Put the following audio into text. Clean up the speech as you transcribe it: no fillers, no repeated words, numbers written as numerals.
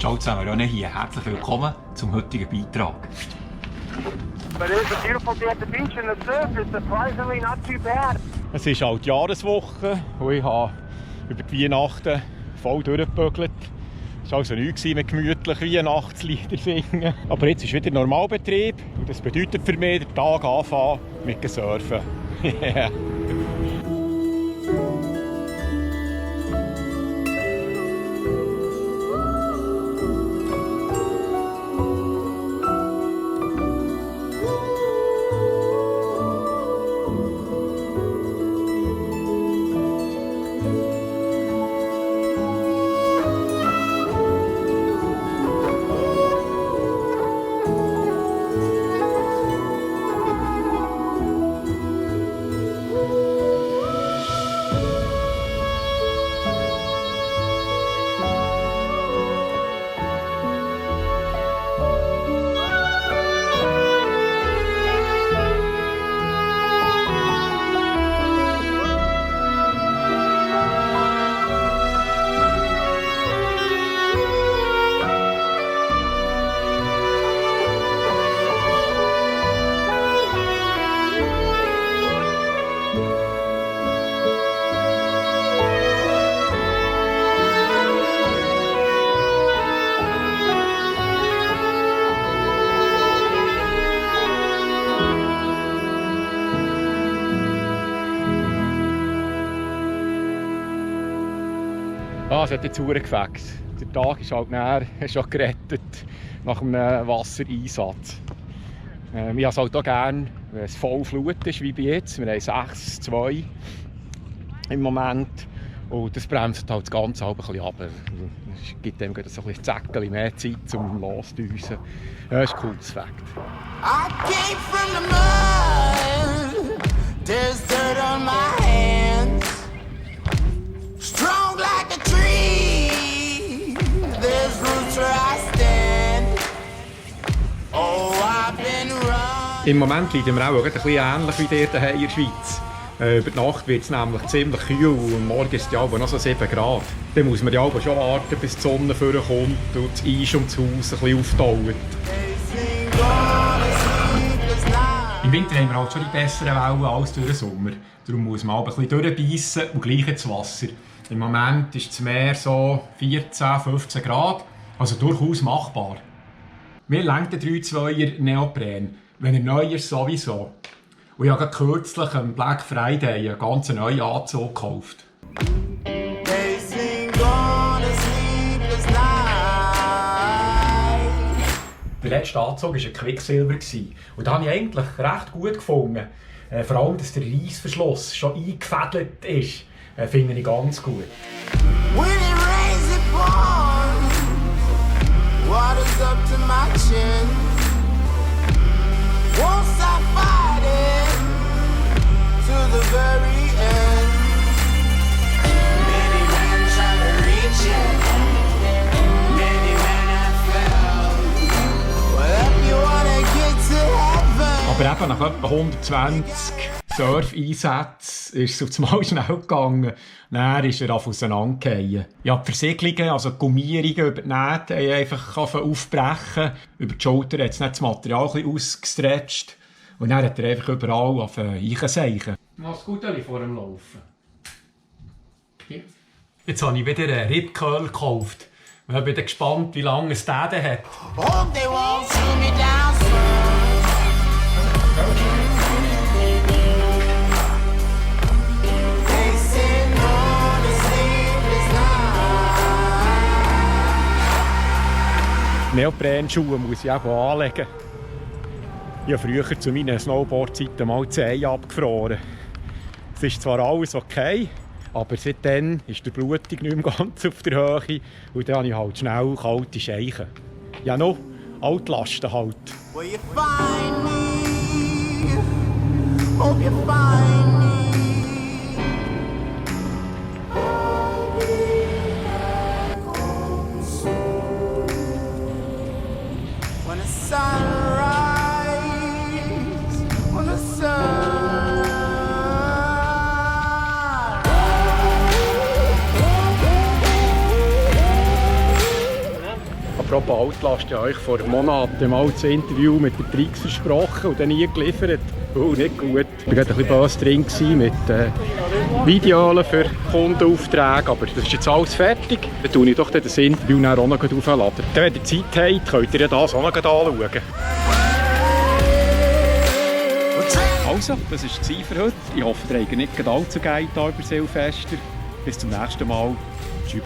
Ciao zusammen, René hier. Herzlich willkommen zum heutigen Beitrag. But it is a beautiful day at the beach and the surf is surprisingly not too bad. Es ist halt Jahreswoche und ich habe über die Weihnachten voll durchgebügelt. Es war also nichts mit gemütlichen Weihnachtslieder singen. Aber jetzt ist wieder Normalbetrieb und das bedeutet für mich, den Tag anfangen mit dem Surfen. Yeah. Es hat jetzt gefext. Der Tag ist halt näher, schon gerettet nach einem Wassereinsatz. Ich habe es halt auch gerne, wenn es voll Flut ist, wie bei jetzt. Wir haben 6,2 im Moment. Und das bremst halt das Ganze ein bisschen ab. Es gibt dem so ein Zäckchen mehr Zeit, um loszudüsen. Ja, das ist ein cooles Fakt. I came from the mud. There's dirt on my hands. Strong like a tree. There's roots where I stand. Oh, I've been running. Im Moment leiden wir auch ein bisschen ähnlich wie dort in der Schweiz. Über die Nacht wird es nämlich ziemlich kühl und morgen ist es ja noch so 7 Grad. Dann muss man ja aber schon warten, bis die Sonne vorkommt und das Eis um das Haus ein bisschen auftaut. Im Winter haben wir halt schon die besseren Wellen als durch den Sommer. Darum muss man aber ein bisschen durchbeissen und gleich ins Wasser. Im Moment ist das Meer so 14, 15 Grad, also durchaus machbar. Mir lenkt der 3-2er Neopren, wenn er neu ist sowieso. Und ich habe kürzlich am Black Friday einen ganz neuen Anzug gekauft. Der letzte Anzug war ein Quecksilber und den habe ich eigentlich recht gut gefunden. Vor allem, dass der Reissverschluss schon eingefädelt ist, finde ich ganz gut. When it rains, it pours. Water's up to my chin. Won't stop fighting to the very end. Many men try to reach it. Many men have failed. Well, if you wanna get to heaven. Aber eben nach etwa 120 Surf-Einsätzen ist es auf einmal schnell gegangen. Dann ist er auseinandergefallen. Ja, die Versiegelungen, also die Gummierungen über die Nähte, haben einfach aufbrechen. Über die Schulter hat es das Material ein bisschen ausgestretcht. Und dann hat er einfach überall einseichen. Was gut vor dem Laufen. Hier. Jetzt habe ich wieder einen Ripcurl gekauft. Ich bin gespannt, wie lange es der denn hat. Hope they won't shoot me down soon. Neoprenschuhe muss ich eben anlegen. Ich habe früher zu meinen Snowboard-Zeiten mal die Zehen abgefroren. Es ist zwar alles okay, aber seitdem ist die Blutung nicht mehr ganz auf der Höhe und dann habe ich halt schnell kalte Scheichen. Ja, noch Altlasten halt. Will you find me? Hope you find me. When the sunrise, when the sun. Apropos Altlast, ich habe euch vor Monaten mal das Interview mit der Trix versprochen und dann nie geliefert. Nicht gut. Ich war gerade ein bisschen böse drin mit Videos für Kundenaufträge, aber das ist jetzt alles fertig. Dann tue ich doch das Interview dann auch noch aufladen. Dann, wenn ihr Zeit habt, könnt ihr das auch noch anschauen. Also, das war es für heute. Ich hoffe, ihr habt nicht allzu geil hier über Silvester. Bis zum nächsten Mal. Tschüss.